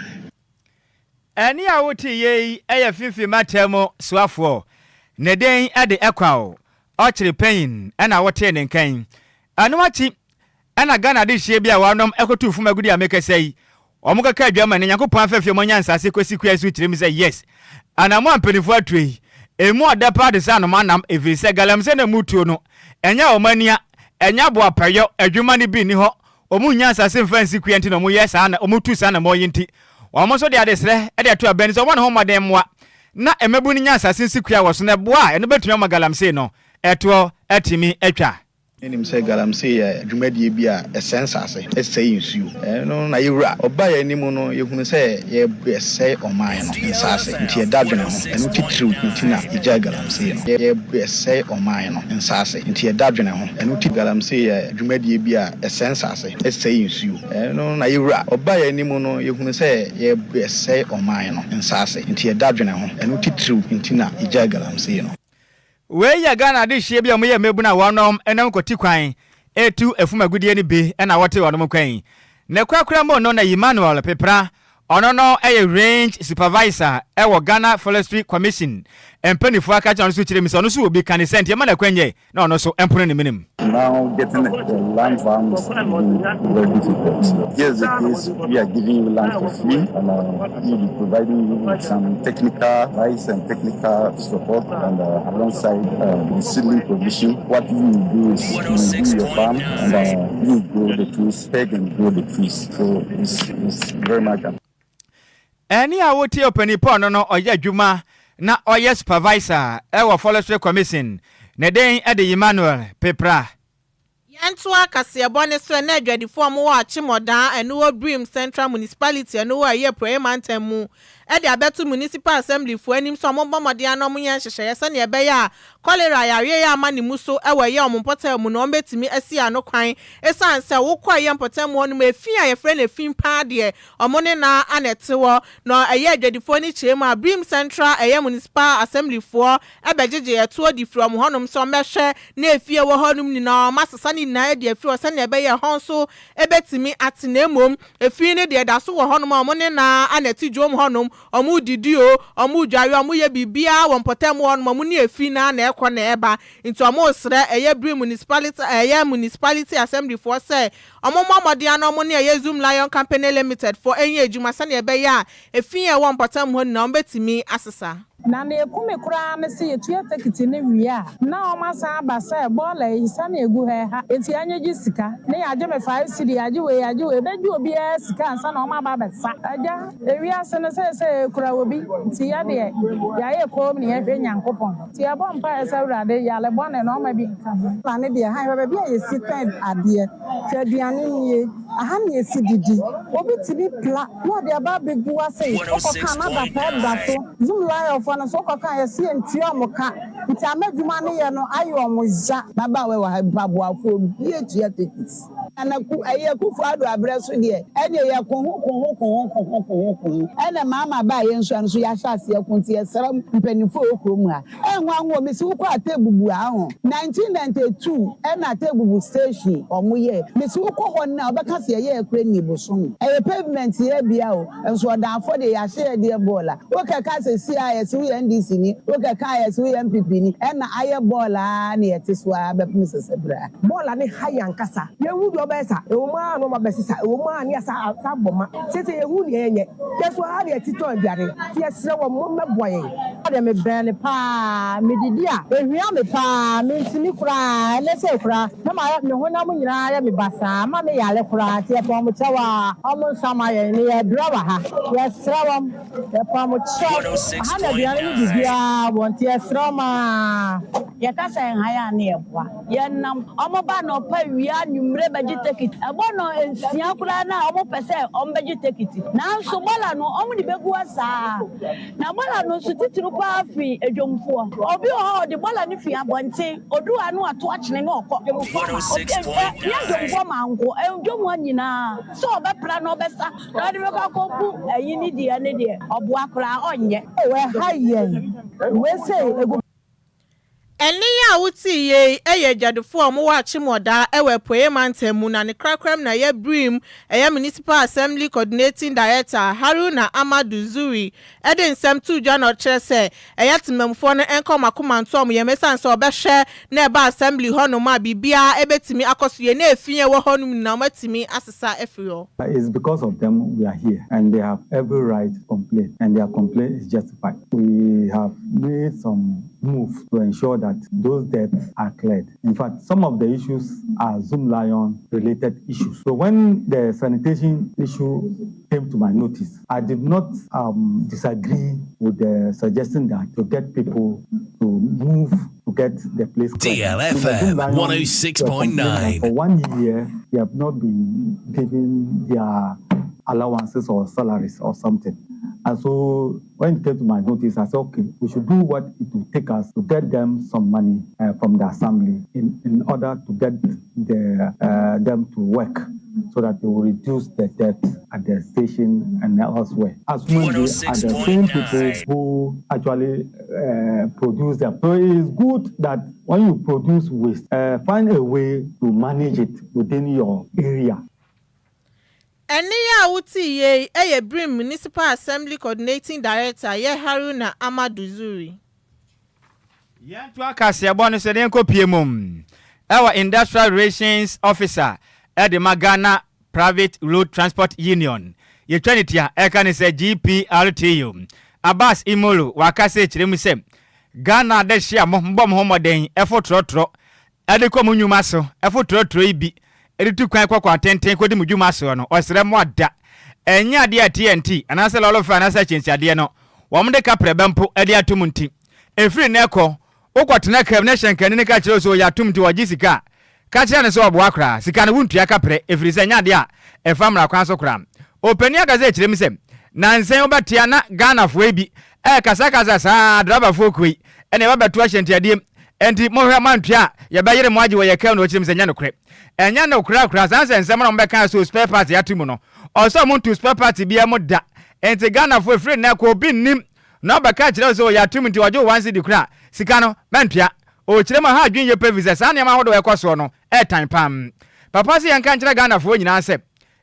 Speaker 2: Ɛnne a wote yei yɛ Finfin mantam mu soafoɔ, ne din de Ɛkwaw Ɔkyere Panyin na wotee ne nka yi. Ɛno akyi na Ghana adehyeɛ bi a wɔnom kɔtuu fam agudi a mekasa yi, wɔn kɛkɛ adwama ne Nyankopɔn afɛfɛ mu anya nsase kɔsi kua so kyerɛ mu sɛ yes, anamo a mpanimfoɔ atuo yi, emu ɔdɛ paa te sɛ anoma nam ɛfiri sɛ galamsey na emu tuo no, ɛnyɛ wɔn ania, ɛnyɛ aboapɛyɔ, adwuma no bi nni hɔ, wɔn nnya nsase mfa nsi kua nti na wɔyɛ saa na wɔtu saa anamɔ yi nti, wɔn nso de adesrɛ de ato abɛn sɛ wɔmmɔ ne ho mmɔden mmoa na mmabun no nya nsase nsi kua wɔ so na ɛboa a ɛno bɛtumi ama galamsey no ɛtoɔ atumi atwa.
Speaker 10: Yɛnim sɛ galamsey yɛ dwumadie bi a ɛsɛe nsase, ɛsɛe nsuo. Ɛno na yɛwura ɔbaa yɛn anim no, yɛhunu sɛ yɛresɛe ɔman no nsase, nti yɛda dwene ho. Ɛno titiriw nti na yɛgyae galamsey no. Yɛresɛe ɔman no nsase, nti yɛda dwene ho. Ɛno ti galamsey yɛ dwumadie bi a ɛsɛe nsase, ɛsɛe nsuo. Ɛno na yɛwura ɔbaa yɛn anim no, yɛhunu sɛ yɛresɛe ɔman no nsase, nti yɛda dwene ho. Ɛno titiriw nti na yɛgyae galamsey no.
Speaker 2: Wei yɛ Ghana adehyeɛ bi a wɔyɛ mmabunu a wɔnom nam kwati kwan retu afum agudeɛ no bi na wɔte wɔnom kwan yi. Ne korakora mu no na Emmanuel Pepra, ɔno no yɛ Range Supervisor wɔ Ghana Forestry Commission mpaninfoɔ aka kyerɛ ɔno nso kyerɛ mu sɛ ɔno nso wɔ bi ka ne sɛ nti ɛma no akwanyɛ na ɔno nso mpono ne menem.
Speaker 11: Now getting the land farms will be very difficult. Here's the case, we are giving you land for free and uh, we'll be providing you with some technical advice and technical support and uh, alongside uh, the seedling provision. What you will do is you do your farm and uh, you grow the trees, peg and grow the trees. So it's, it's very much
Speaker 2: Ɛnne a wotie ɔpanin Paul no no ɔyɛ adwuma na ɔyɛ supervisor wɔ Forestry Commission. Ne din de Emmanuel Pepra.
Speaker 1: Yɛntoa kaseɛbɔ no so ɛnnɛ adwadifoɔ a wɔwɔ Akyemɔdaa ɛno wɔ Birim Central Municipality ɛno wɔ ɛyɛ Apueɛ Mantam mu de abɛto Municipal Assembly foɔ anim sɛ wɔmmɔ mmɔden ara na wɔnyɛ nhyehyɛeɛ sɛdeɛ ɛbɛyɛ a Cholera yareɛ yi a ama ne mu so wɔ ɛyɛ wɔn mpɔtam mu no wɔbɛtumi asi ano kwan ɛsiane sɛ wokɔ ɛyɛ mpɔtam hɔ nom a efi a yɛfrɛ no efi paa deɛ wɔn ne no ara na ɛte hɔ na ɛyɛ adwadifoɔ no kyerɛ mu a Birim Central ɛyɛ Municipal Assembly foɔ bɛgyegye ɛtoɔ de firi wɔn hɔnom sɛ wɔmmɛhwɛ na efie a ɛwɔ hɔnom nyinaa wɔasesa ne nyinaa de afiri hɔ sɛnea ɛbɛyɛ ɛhɔ nso bɛtumi ate na mmom efi no deɛ ɛda so wɔ hɔnom a wɔn ne no ara na ɛte dwom hɔnom. Wɔredidi o, wɔredware o, wɔyɛ biribiara wɔ mpɔtam hɔnom, wɔn ne efi no ara na ɛkɔ na ɛba. Nti wɔresrɛ ɛyɛ Biri Municipality, ɛyɛ Municipality Assembly foɔ sɛ wɔmmɔ mmɔden ara na wɔn ne ɛyɛ Zoom Lion Company Limited foɔ nyɛ adwuma sɛdeɛ ɛbɛyɛ a efi a ɛwɔ mpɔtam hɔ nyinaa wɔbɛtumi asesa.
Speaker 12: Na nea eku me koraa ne sɛ yɛtua tekiti no wie a, na wɔasan aba sɛ bɔɔla yi, sɛnea egu ha ɛha, enti yɛnyegye sika. Ne yɛagye me 5 cedi, yɛagye wei, yɛagye wei, ebegye obiara sika ansa na wɔaba abɛsa. Agya, ewiase no seesei ekura obi, nti yɛ deɛ, yɛayɛ komm na yɛhwɛ Nyankopɔn. Nti yɛbɔ mpaeɛ sɛ Awurade, yare bɔne no ɔmma bi nka ho.
Speaker 13: Na ne deɛ, ha hwɛ baabi a yɛsi tɔn adeɛ, hwɛ aduane nie, aha na yɛsi didi. Obi tumi pla na ɔde aba abɛgu ha sei, wokɔka a na adapaa da so. Zoomlion foɔ no nso wokɔka a yɛse yɛntua wɔn ka, nti ama adwuma no yɛ no ayɛ wɔn ya.
Speaker 14: Mmabaawa wɔ ha, mpaboafoɔ, obi atua tekiti. Nana ku ɛyi Akufo Addo abrɛ so deɛ ɛneɛ yɛ ko ho ko ho ko ho ko ho ko ho ko ho ɛna maama baa yɛn nso ɛno nso yɛahyɛ aseɛ ko nti yɛsrɛ mpaninfoɔ ɛwɔ kurom ha ɛnwanwa o mesi wokɔ Atebubu a ho 1992 ɛna Atebubu station ɔmo yɛɛ mesi wokɔ hɔ nnɛ a wobɛka sɛ yɛyɛɛ kora nnii bosome ɛyɛ pavement yɛ bia o nso ɔdanfoɔ deɛ yɛahyɛ yɛ deɛ bɔɔla wokɛka sɛ si a yɛse woyɛ NDC ni wokɛka a yɛse woyɛ NPP ni ɛna ayɛ bɔɔla a na yɛte so a bɛpem sɛsɛ bra.
Speaker 15: Bɔɔla ne ha yɛ ankasa. Yɛnhu deɛ ɔbɛyɛ sa. Ɛwɔ mu ara na ɔma bɛsesa. Ɛwɔ mu ara ne yɛasa asa abɔ ma. Seesei yɛnhu deɛ yɛnyɛ. Yɛn nso ha na yɛte tɔn aduane. Nti yɛsrɛ wɔn mommɛboa yɛn.
Speaker 16: Deɛ mebɛn no paa, medidi a, ɛhia me paa, mentumi koraa, ɛnnɛ sei koraa na mayɛ, me honam nyinaa ayɛ me basaa, ama me yare koraa, nti yɛpɛ wɔn kyɛw a, wɔn nsa ma yɛn, ne yɛbrɛ wɔ ha, yɛsrɛ wɔn, yɛpɛ wɔn kyɛw, aha na aduane ne biribiara wɔ, nti yɛsrɛ wɔn aa.
Speaker 17: Yɛka sɛ nhan a ne yɛboa. Yɛnam. Wɔba anɔpa, awia, anwummere bɛgye tekiti. Ɛbɔ nnɔnsia koraa no a, wɔpɛ sɛ wɔbɛgye tekiti. Nanso bɔɔla no, wɔde bɛgu hɔ saa ara. Na bɔɔla no nso, titiriw pa ara fi adwamfoɔ. Obi wɔ hɔ a, ɔde bɔɔla no fi abɔnten. Ɔdu ha no, wato akyene na ɔkɔ. Obi, hwɛ, nyɛ dwamfoɔ manko, dwam hɔ nyinaa, sɛ ɔbɛpra na ɔbɛsa na ɔde bɛkɔ akɔgu ayi ne deɛ ne deɛ, ɔboa koraa, ɔnyɛ.
Speaker 16: Oh, ɛha yɛn. Wei sei, egu.
Speaker 1: Ɛnne yi a wotee yei yɛ adwadifoɔ a wɔwɔ Akyem-Oda wɔ Apueeɛ Mantam mu na ne korakoram na ɛyɛ Birim ɛyɛ Municipal Assembly Coordinating Director Haruna Amadu Zuri de nsɛm too dwa na ɔkyerɛ sɛ ɛyɛ temammufoɔ no nka wɔn akoma nto wɔn yam ɛsiane sɛ wɔbɛhwɛ na ɛba Assembly hɔnom a biribiara bɛtumi akɔ so yie na efi a ɛwɔ hɔnom nyinaa wɔatumi asesa afiri hɔ.
Speaker 18: It's because of them we are here and they have every right to complain and their complaint is justified. We have made some moves to ensure that those debts are cleared. In fact, some of the issues are Zoomlion related issues. So when the sanitation issue came to my notice, I did not disagree with the suggestion that to get people to move to get the place cleared.
Speaker 6: DLFM 106.9.
Speaker 18: For one year, they have not been given their allowances or salaries or something. And so when it came to my notice, I said, okay, we should do what it will take us to get them some money from the assembly in order to get them to work so that they will reduce the debt at the station and elsewhere. As when they are the same people who actually produce them. So it is good that when you produce waste, find a way to manage it within your area.
Speaker 1: Ɛnne yi a wote yie yɛ Birim Municipal Assembly Coordinating Director yɛ Haruna Amadu Zuri.
Speaker 2: Yɛnto akaseɛbɔ no so na yɛnkɔpie mu ɛwɔ Industrial Relations Officer ɛde ma Ghana Private Road Transport Union, yɛtwa ne tia ɛka ne sɛ GPRTU, Abbas Imolo, waka sɛ kyerɛ mu sɛ Ghana de hyia mo mbɔ mo ho mmɔden ɛfo trɔtrɔ ɛde kɔ mo nnwuma so, ɛfo trɔtrɔ yi bi ɛde tu kwan kɔ kwan tenten kɔdi mo dwuma soɔ no, ɔsrɛ mo ada ɛnyɛ adeɛ a TNT anaasɛ lɔre fare anaasɛ akyɛnsiadeɛ no wɔn de kaprɛ bɛ mpo ɛde ato mu nti ɛfiri nnɛ kɔ wokɔtena kam na hyɛnkani no ka kyerɛ wo sɛ ɔyɛ atom nti ɔgye sika a, ka kyerɛ no sɛ ɔboa koraa. Sika no wontua kaprɛ ɛfiri sɛ ɛnyɛ adeɛ a ɛfa mmara kwan so koraa. Ɔpanin akasa kyerɛ mu sɛ, nansa yi wobɛte a na Ghanafoɔ yi bi ɛrekasakasa saa, driverfoɔ kuo yi ɛna ɛba bɛto ahyɛntiadeɛ mu, ɛnti monhwɛ moantua a yɛbɛyere mo agye wɔ yɛn kaa mu na ɔkyerɛ mu sɛ ɛnyɛ nokorɛ. Ɛnyɛ nokorɛ koraa saa nsɛnsɛm no a wɔbɛka sɛ spare part ato mu no, ɔsɛ ɔmo nto spare part biara mu da. Ɛnti Ghanafoɔ ɛfiri nnɛ kɔ obi nnim na ɔbɛka kyerɛ wo sɛ ɔyɛ atom nti ɔgye wo 1 cedi koraa a, sika no, mɛntua. Ɔkyerɛ mu ha adwene yie paa efisɛ saa nneɛma ahodoɔ a ɛkɔ soɔ no, ɛɛtan paa. Papa se yɛnka nkyerɛ Ghanafoɔ nyinaa sɛ,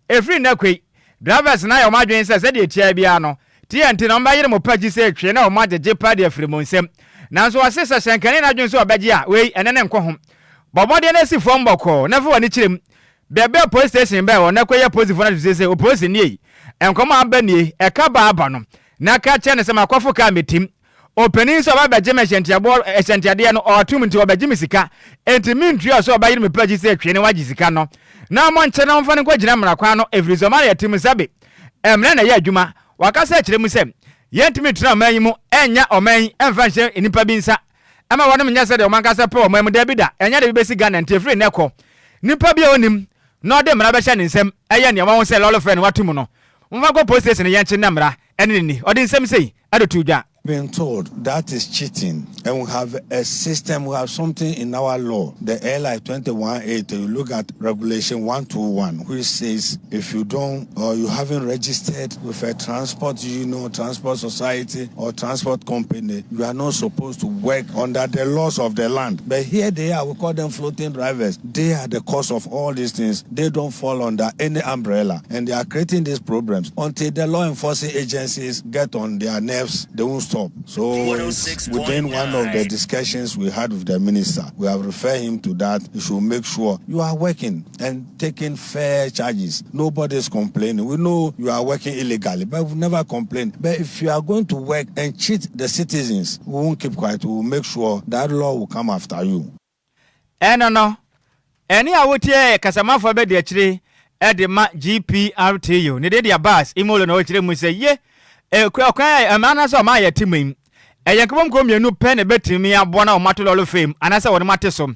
Speaker 2: ɛfiri nnɛ kɔ yi, drivers no ayɛ wɔn adwene sɛ sɛdeɛ ɛtiaa biara no, TNT na wɔbɛyere mo pa akyi sɛ twee na wɔn agyegye pa de afiri mo nsam. Nanso ɔse sɛ hyɛnkani no adwene sɛ ɔbɛgye a, wei, ɛne no nkɔ ho. Bɔ mmɔden na si fam bɔkɔɔ na fa w'ani kyerɛ mu. Baabi a police station bɛn wɔ na kɔyɛ apolisifoɔ no ahwehwɛ sɛ opolisi nie. Nkɔmmɔ a aba nie, ɛka ba aba no, na ka kyerɛ no sɛ makɔfo kaa metim. Ɔpanin sɛ ɔba bɛgye me hyɛntiaboɔ hyɛntiadeɛ no ɔatom nti ɔbɛgye me sika enti mentua sɛ ɔbɛyere me pɛgye sɛ twe ne wagye sika no na ɔmɔ nkyɛ na ɔmfa no nkɔgyina mmara kwan no ɛfiri sɛ ɔma no yɛte mu sɛbe mmara na ɛyɛ adwuma. Wakasa akyerɛ mu sɛ yɛntumi ntena ɔman yi mu nnya ɔman yi mfa nhyɛ nnipa bi nsa mma wɔnom nyɛ sɛdeɛ wɔn ankasa pɛ wɔ ɔman mu dabi da ɛnyɛ ade bi bɛsi Ghana nti ɛfiri nnɛ kɔ nipa bi a ɔnim na ɔde mmara bɛhyɛ ne nsam ɛyɛ nea wahu sɛ lɔre fɛ no wato mu no momfa nkɔ police station yɛnkye na mmara ɛne no nni ɔde nsɛm sei de too dwa.
Speaker 19: Been told that is cheating and we have a system we have something in our law the LI 2180 you look at regulation 121 which says if you don't or you haven't registered with a transport union transport society or transport company you are not supposed to work under the laws of the land but here they are we call them floating drivers they are the cause of all these things they don't fall under any umbrella and they are creating these problems until the law enforcing agencies get on their nerves they won't stop so it's within one of the discussions we had with the minister we have referred him to that he should make sure you are working and taking fair charges nobody is complaining we know you are working illegally but we've never complained but if you are going to work and cheat the citizens we won't keep quiet we will make sure that law will come after you
Speaker 2: Ɛno no, ɛnne a wotie yɛ kasamafo abadiakyiri de ma GPRTU. Ne din de Abbas Imolo na ɔkyerɛ mu sɛ, Ye, ekura ɔkwan a ɛma anaasɛ ɔma a yɛte mu yi, ɛyɛ nkabom mmienu pɛ na ebetumi aboa na wɔato lɔre fam anaasɛ wɔn ate so.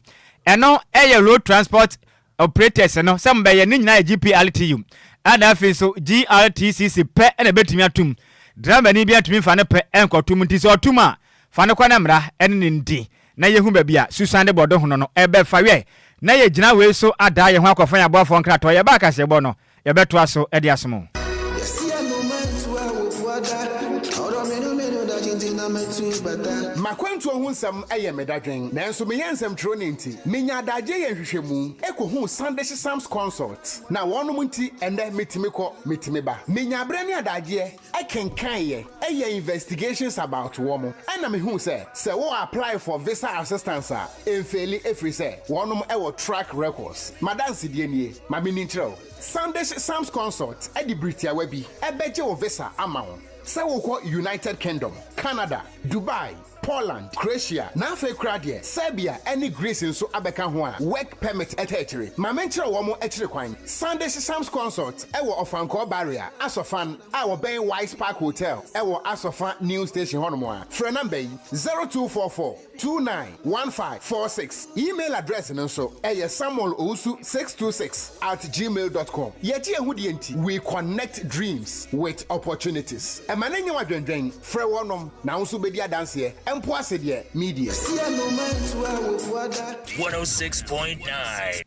Speaker 2: Ɛno yɛ Road Transport Operators no sɛ mobɛyɛ ne nyinaa yɛ GPRTU ɛna afei nso GRTCC pɛ na ebetumi atum. Dramani bi antumi mfa ne pɛ nkɔtom nti sɛ ɔtom a, fa no kɔ na mmara ne no ndi. na yehu baabi a susuan de bɔdo hono no bɛfa wiɛ, na yɛgyina wei so adaa yɛn ho akɔfa yɛn aboafoɔ nkratoɔ, yɛba akaseɛbɔ no, yɛbɛtoa so de asom wo.
Speaker 20: M'akwantuo ho nsɛm yɛ me dadwen, nanso meyɛ nsɛmtwerɛni nti, menya adagyeɛ yɛ nhwehwɛmu kɔhuu Sandish Sams Consult, na wɔnom nti ɛnnɛ metumi kɔ, metumi ba. Menya berɛ ne adagyeɛ kenkan yɛ yɛ investigations about wɔn ɛna me huu sɛ sɛ wo apply for visa assistance a ɛnfeeli ɛfiri sɛ wɔnom wɔ track records. M'adansedie nie, ma menni nkyerɛ wo. Sandish Sams Consult de bere tiawa bi bɛgye wo visa ama wo sɛ wokɔ United Kingdom, Canada, Dubai, Poland, Croatia, na afei koraa deɛ Serbia ne Greece nso abɛka ho a work permit taa akyire. Ma menkyerɛ wɔn akyiri kwan. Sandish Sams Consult wɔ Ɔfankɔɔ Barrier, Asɔfan, a wɔbɛn Wise Park Hotel wɔ Asɔfa New Station hɔnom a. Frɛ namba yi, 0244 29 15 46. Email address no nso yɛ samuelowusu626 at gmail dot com. Yɛgye yɛn ho die nti, we connect dreams with opportunities. Ɛma no nyɛ wo adwendwen. Frɛ wɔnom, na wo nso wobɛdi adanseɛ, mpo ase deɛ medeɛ.
Speaker 6: 106.9.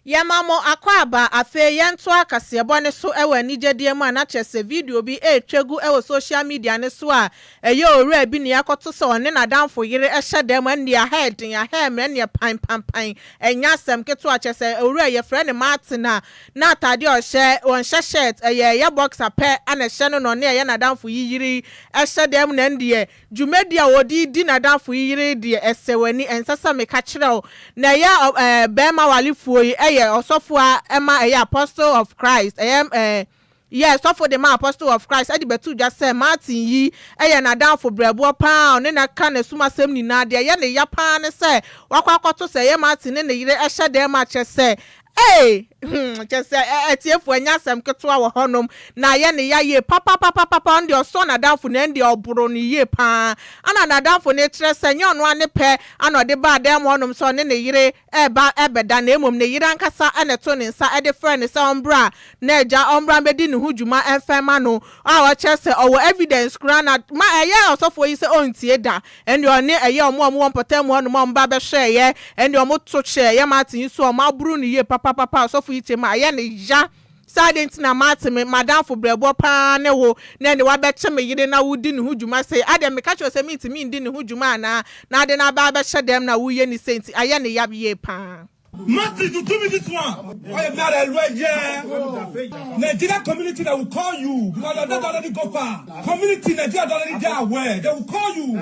Speaker 1: Yɛma mo akwaaba, afei yɛntoa kaseɛbɔ no so wɔ anigyedeɛ mu a na kyerɛ sɛ video bi retwa gu wɔ social media no so a ɛyɛ owura bi nea akɔto sɛ ɔne n'adamfo yere hyɛ dan mu ɛnneɛ aha ɛden aha ɛmmerɛ ɛnneɛ pan pan pan ɛnyɛ asɛm ketewa kyerɛ sɛ owura yi yɛfrɛ no Martin a na ataadeɛ a ɔhyɛ ɔnhyɛ shirt ɛyɛ ɛyɛ boxer pɛ na ɛhyɛ no na ɔne ɛyɛ n'adamfo yi yere hyɛ dan mu na ɛndeɛ Dwumadi a wɔde redi n'adamfo yi yere deɛ, ɛsɛ w'ani, ɛnsɛ sɛ meka kyerɛ wo. Na ɛyɛ ɛɛ barima warefoɔ yi yɛ ɔsɔfo a ɛma ɛyɛ Apostle of Christ, ɛyɛ ɛɛ yɛ sɔfo de ma Apostle of Christ de bɛto dwa sɛ Martin yi yɛ n'adamfo brɛboɔ pa ara a ɔne no ka n'asumasɛm nyinaa. Deɛ ɛyɛ ne ya pa ara ne sɛ wakɔ akɔto sɛ ɛyɛ Martin ne ne yere hyɛ dan mu a kyerɛ sɛ Ei! Hmm, kyerɛ sɛ, ɛ, atiefo, ɛnyɛ asɛm ketewa wɔ hɔnom. Na ayɛ ne ya yie papapapapa. Ɔno deɛ ɔsɔɔ n'adamfo no, ɛnde ɔboroo no yie pa ara. Ɛna n'adamfo no rekyerɛ sɛ ɛnyɛ ɔno ara ne pɛ na ɔde baa dan mu hɔnom sɛ ɔne ne yere reba rebɛda, na mmom ne yere ankasa na ɛtoo ne nsa de frɛɛ no sɛ ɔmmra n'agya, ɔmmra mmɛdi ne ho dwuma mfa mma no, a ɔkyerɛ sɛ ɔwɔ evidence koraa na ma ɛyɛ ɔsɔfoɔ yi sɛ ɔntie da. Ɛnde ɔne ɛyɛ wɔn a wɔwɔ mpɔtam hɔnom a wɔba bɛhwɛeɛ, ɛnde wɔto hyɛɛ ɛyɛ Martin yi so a wɔaboro no yie papapapa. Ɔsɔfo yi kyerɛ mu a, ɛyɛ no ya sɛ adɛn nti na Martin, me m'adamfo brɛboɔ pa ara ne wo, na ɛnde woabɛkye me yere na woredi ne ho dwuma sei. Adɛn, meka kyerɛ wo sɛ mentumi ndi ne ho dwuma anaa? Na ade no aba abɛhyɛ dɛm na woreyɛ no sei nti, ayɛ no ya yie pa ara.
Speaker 21: Martin, you do me this one. I am not a yeah. Nigeria community that will call you because your dad already go far. Community Nigeria already they are aware. They will call you.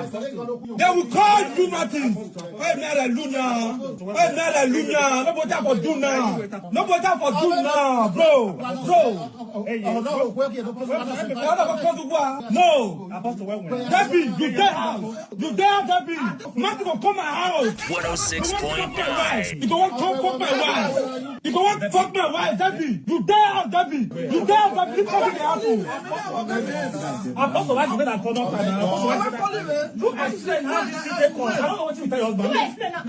Speaker 21: They will call you, Martin. I am not a Luna. I am not a Luna. Nobody for do now. Nobody for do now, bro. Bro. No. Debbie, you dey house. You dey house, Debbie. Martin go come my house.
Speaker 6: 106.9.
Speaker 21: You go want come fuck my wife. You go want fuck my wife, Debbie. You dey house, Debbie. You dey house, Debbie. This something dey happen. Apostle, why you make that turn off now? Apostle, why you explain how this thing dey come. I don't know wetin you tell your husband. Me,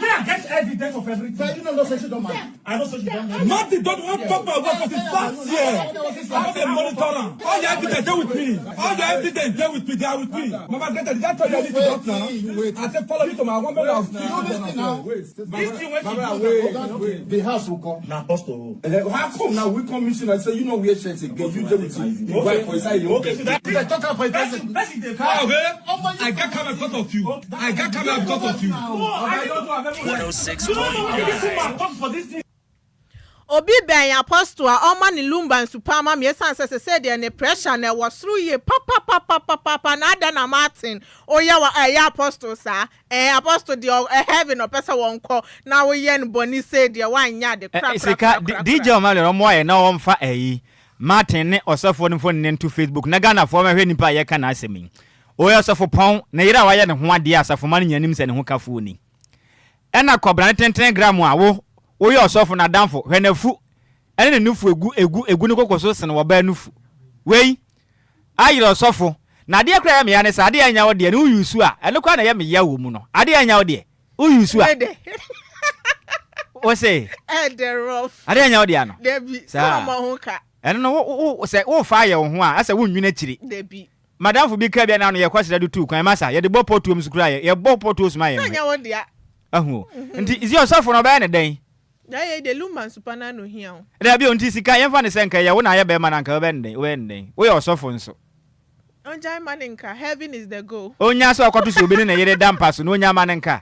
Speaker 21: I get evidence of everything. You know say she don't mind. I know say she don't mind. Martin don't want fuck my wife for the past year. I dey monitor am. All your evidence dey with me. All your evidence dey with me. They are with me. Mama Greta, did I tell you I need to talk now? I said follow me to my one man.
Speaker 22: You now.
Speaker 21: This thing wey she
Speaker 22: Mama,
Speaker 21: do
Speaker 22: wait,
Speaker 21: na
Speaker 22: wait. The house will come.
Speaker 21: Na apostle.
Speaker 22: Eh, how come now we come mission and say you know wear shirt again? You dey with the wife for inside your
Speaker 21: Okay, so that
Speaker 22: You dey talk am for person.
Speaker 21: Person dey cry. I get camera because of you. I get camera because of you. No, I don't know. You don't know what this woman talk for this thing.
Speaker 1: Obi bɛn Apostle a ɔma ne lumba nsu paa ma me ɛsiane sɛ sesei deɛ ne pressure no ɛwɔ soro yie papapapapapa na adɛn na Martin woyɛ wa ɛyɛ Apostle saa ɛɛ Apostle deɛ ɔ heaven ɔpɛ sɛ wɔnkɔ na woyɛ no bɔne sei deɛ woanyɛ ade
Speaker 2: Eh, sika
Speaker 1: korakorakorakora.
Speaker 2: DJ Omale no ɔmmoa yɛn na ɔmfa ɛyi Martin ne ɔsɔfoɔ no mfonini nto Facebook na Ghanafoɔ mɛhwɛ nipa a yɛka n'asɛm yi. Ɔyɛ ɔsɔfo pɔn, ne yere a wayɛ ne ho adeɛ a asafomma no nyinaa nim sɛ ne ho kafoɔ ni. Ɛna kɔbrane tenten gram a wo woyɛ ɔsɔfo no adamfo, hwɛ n'afu ɛne ne nufu egu egu egu ne koko so sen ɔbaa nufu. Wei ayere ɔsɔfo na adeɛ koraa ɛyɛ me ya ne sɛ adeɛ a ɛnyɛ wo deɛ no wo use a ɛno koraa na ɛyɛ me ya wɔ mu no adeɛ a ɛnyɛ wo deɛ wo use a wo se
Speaker 1: Ɛdɛ rough.
Speaker 2: adeɛ a ɛnyɛ wo deɛ no
Speaker 1: Dabi, sɛ
Speaker 2: saa
Speaker 1: ɔmɔ ho ka.
Speaker 2: ɛno no wo wo sɛ wofa ayɛ wo ho a asɛ wonnwene akyiri.
Speaker 1: Dabi.
Speaker 2: Madamfo bi kaa bi a na ano yɛkɔ srɛ de tuu kwan masa yɛde bɔ pɔtuom so koraa yɛ yɛbɔ pɔtuo so ma
Speaker 1: Sɛ
Speaker 2: yɛn
Speaker 1: ɛnyɛ wo dea.
Speaker 2: Ahu o. Nti zi ɔsɔfo no ɔbɛyɛ ne dɛn?
Speaker 1: Na yei de Lumba nsupa no ano hia o.
Speaker 2: Dabi o nti sika yɛmfa no sɛ nka ɛyɛ wo na ayɛ bɛrima no anka wobɛyɛ ne dɛn? Wobɛyɛ ne dɛn? Woyɛ ɔsɔfo nso.
Speaker 1: Ɔngyae ma no nka, heaven is the goal.
Speaker 2: Ɔnya sɛ ɔkɔto sɛ obi ne ne yere da mpa so na ɔnya ma no nka.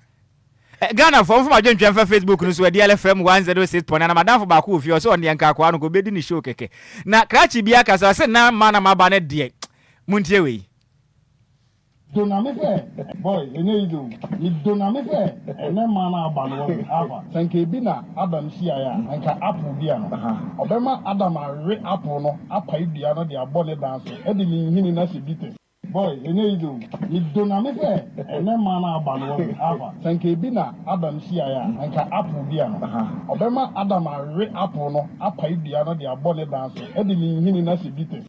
Speaker 2: Ghana foɔ momfa mo adwentwerɛ mfa Facebook no so Adial FM 106.9 na madamfo baako wɔ fie ɔsɛ ɔno deɛ nka akoa no nka ɔbɛdi ne show kɛkɛ na krakye bi aka sɛ ɔse na mma na maba no deɛ montie wei.
Speaker 22: Doname sɛ, boy, ɛnyɛ easy o. Me doname sɛ, ɛnɛ mmaa no aba no wahu, Alpha, sɛ nka ebi na Adam hyiaeɛ a, nka apple dua no, ɔbɛma Adam awe apple no, apae dua no de abɔ ne dan so, de ne nhini no ahyɛ bitters. Boy, ɛnyɛ easy o. Me doname sɛ, ɛnɛ mmaa no aba no wahu, Alpha, sɛ nka ebi na Adam hyiaeɛ a, nka apple dua no, ɔbɛma Adam awe apple no, apae dua no de abɔ ne dan so, de ne nhini no ahyɛ bitters.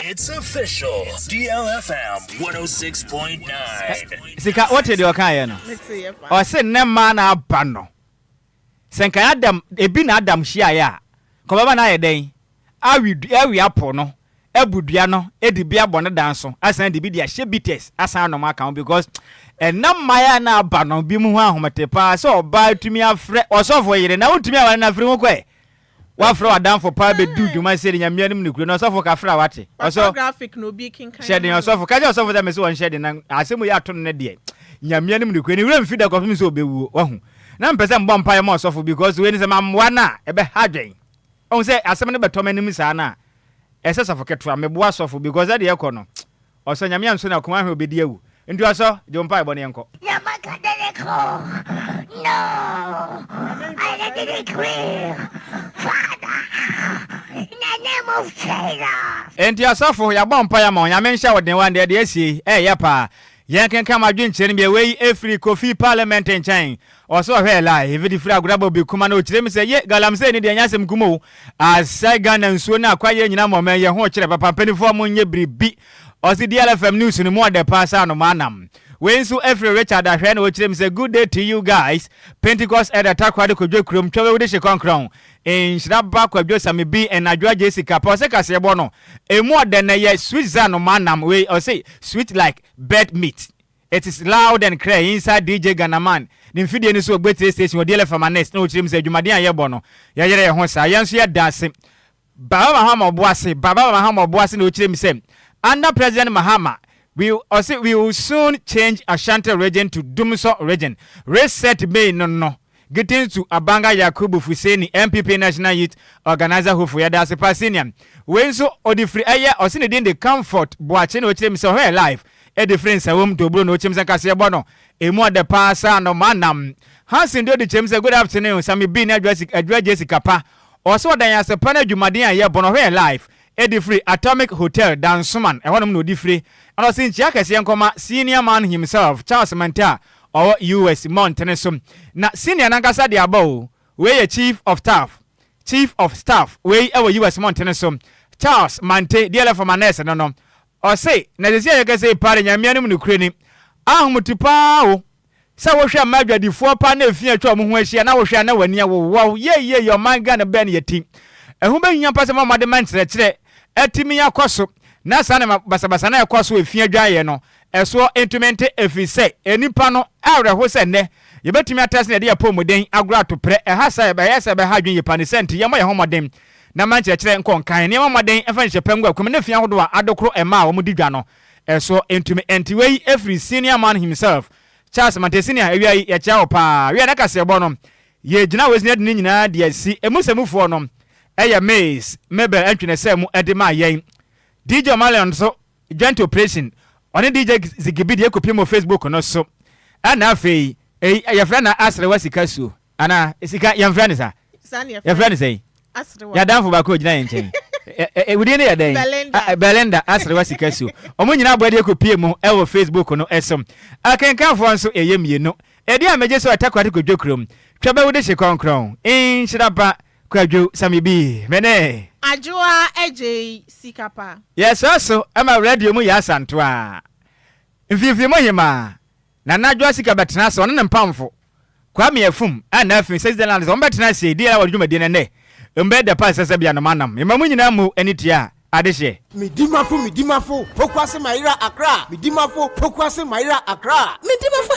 Speaker 6: It's official. DLFM 106.9.
Speaker 2: Sika wote deɛ ɔkaeɛ no? Ɔse nnɛ mmaa na aba no. Sɛ nka Adam, ebi na Adam hyiaeɛ a, nka ɔbɛma no ayɛ dɛn? Awe awe apple no, abu dua no, de bi abɔ ne dan so, asan de bi de ahyɛ bitters, asan anom aka ho because ɛnna mmaa na aba no bi mu ho ahomete paa sɛ ɔbaa tumi afrɛ ɔsɔfo yere na wontumi aware no afiri ho kɔɛ. Woafrɛ w'adamfo paa bɛdu dwuma sei de Nyame anim nokorɛ ni ɔsɔfo kafra wate ɔsɔ
Speaker 1: graphic na obi kenkan
Speaker 2: hyɛ den ɔsɔfo ka kyerɛ ɔsɔfo sɛ mese wɔnhyɛ den na asɛm yi ato no no deɛ Nyame anim nokorɛ ni werɛ mfi da kɔpem sɛ ɔbɛwuo wahu na mepɛ sɛ mbɔ mpaeɛ ma ɔsɔfo because wei no sɛ mammoa no a ɛbɛha adwen ɔhu sɛ asɛm no bɛtɔ m'anim saa no a ɛsɛ sɔfo ketewa meboa sɔfo because ɛdeɛ ɛkɔ no Ɔsɔ Nyame anso na koma ahwɛ obedi awu nti ɔsɔ gye wo mpaebɔ no yɛnkɔ. Enti ɔsɔfo yɛabɔ mpaeɛ ama wo Nyame nhyɛ wo den wa deɛ deɛ asie ɛyɛ paa yɛn kenkan mo adwenkyerɛ no bi wei ɛfiri Kofi parliament nkyɛn ɔsɛ ɔhwɛɛ live de firi Agoraba obi kuma na ɔkyerɛ mu sɛ ye galamsey ne deɛ ɛnyɛ asɛm kum o asɛe Ghana nsuo ne akwayeɛ nyina ma ɔman yi ɛho kyerɛ papa mpanifoɔ mo nyɛ biribi Ɔse DLFM news no mu ɔdɛ paa sɛ anomaa nam. Wei nso ɛfiri Richard Ahwɛ na ɔkyerɛ mu sɛ good day to you guys Pentecost Elder Takoradi Kwadwo kurom Twɛwɛ wode hye kɔnkrɔn Nhyira ba Kwadwo Sami bi Nnadwo Agyei sika pa Ɔse kaseɛbɔ no ɛmu ɔdɛ na ɛyɛ sweet sɛ anomaa nam Wei ɔse sweet like bird meat It is loud and clear inside DJ Ghanaman ne mfidie no so wɔ Gbetire station wɔ DLFM Annex na ɔkyerɛ mu sɛ adwumaden a yɛbɔ no yɛyere yɛn ho saa yɛn nso yɛda ase Baba Mahama Obuasi Baba Mahama Obuasi na ɔkyerɛ mu sɛ under President Mahama we ɔse we will soon change Ashanti region to Dumsor region reset May no no. Greetings to Abanga Yakubu Fuseni, NPP National Youth Organizer Hopeful. Yɛda ase pa senior. Wei nso ɔde firi ɛyɛ ɔse ne din de Comfort Boakye na ɔkyerɛ mu sɛ ɔhwɛ live ɛde firi Nsawam Dobro na ɔkyerɛ mu sɛ nkaseɛ bɔ no emu ɔdɛ paa saa no manam. Hanson de ɔde kyerɛ mu sɛ good afternoon Sammy B ne Adwoa Jessica pa. Ɔse ɔda yɛn ase pa ne adwumaden a yɛbɔ no ɔhwɛ yɛn live ɛde firi Atomic Hotel Dansoman ɛhɔnom na ɔde firi. Ɛna ɔse nkyia kɛseɛ nkɔma senior man himself Charles Mantah Ɔwɔ US mmɔntene so. Na senior no ankasa de aba o. Wei yɛ Chief of Staff, Chief of Staff, wei wɔ US mmɔntene so. Charles Mante, DLF ma nurse no no. Ɔse, na seesei a yɛkasa yi paa de, Nyame anim nokorɛ ni, ahometu paa o. Sɛ wohwɛ mmaa adwadifoɔ paa na efi atwa wɔn ho ahyia na wohwɛ a na w'ani awowaw. Yei yei, ɔman Ghana bɛn na yɛte? Ɛho bɛhia paa sɛ moma mode ma nkyerɛkyerɛ atumi akɔ so na saa nneɛma basabasa no a ɛkɔ so wɔ efi adwaeɛ no Ɛsoɔ ntumi nte ɛfiri sɛ nnipa no awerɛho sɛ nnɛ yɛbɛtumi atra ase na yɛde yɛn apɔwmuden agorɔ ato prɛ. Ɛha sɛ ɛbɛyɛ sɛ ɛbɛha adwene yie paa ne saa nti yɛmmɔ yɛn ho mmɔden na mma nkyerɛkyerɛ nkɔ nkan na yɛmmɔ mmɔden mfa nhyehyɛ pa ngu akwan mu ne fi ahodoɔ a adokoro mma a wɔdi dwa no ɛsoɔ ntumi nte. Wei firi Senior Man himself Charles Manteh Senior awia yi yɛkyea wo paa. Wia na kaseɛbɔ no yɛgyina wei so na yɛde ne nyinaa de asi. Emu sɛmufoɔ no yɛ Miss Mabel Antwi-Nesah mu de maa yɛn. DJ Omalion nso Joint Operation, ɔne DJ Ziggy deɛ kɔpiem wɔ Facebook no so. Ɛna afei, eyi yɛfrɛ no aserewa sika suo anaa sika yɛmfrɛ no saa?
Speaker 1: Saa na
Speaker 2: Yɛfrɛ no sɛn?
Speaker 1: Aserewa.
Speaker 2: Yɛadamfo baako a ɔgyina yɛn nkyɛn. Wo din no yɛ dɛn?
Speaker 1: Belinda.
Speaker 2: Belinda aserewa sika suo. Wɔn nyinaa aboa deɛ kɔpie mu wɔ Facebook no so. Akenkanfoɔ nso yɛyɛ mmienu. Ɛdeɛ a megye so Takoradi Kwadwo kurom. Twa bɛwo de hye kɔnkrɔn. Nhyira ba Kwadwo Sami bi me ne.
Speaker 1: Adwoa Adjei sika pa.
Speaker 2: Yɛsrɛ so ma radio mu yɛ asantoa. Mfinfini mu hemaa, Nana Adwoa Sika bɛtena ase, ɔne ne mpamfo, Kwame Afum, ɛna afei Switzerland sɛ wɔbɛtena ase di awɔde dwumadie no ɛnnɛ. Emu bɛyɛ dɛ paa sɛ sɛbea no manam. Mema mo nyinaa mo ani tua adehyeɛ.
Speaker 20: Medimafo Medimafo Pokuase Mayera Accra Medimafo Pokuase Mayera Accra.
Speaker 3: Medimafo.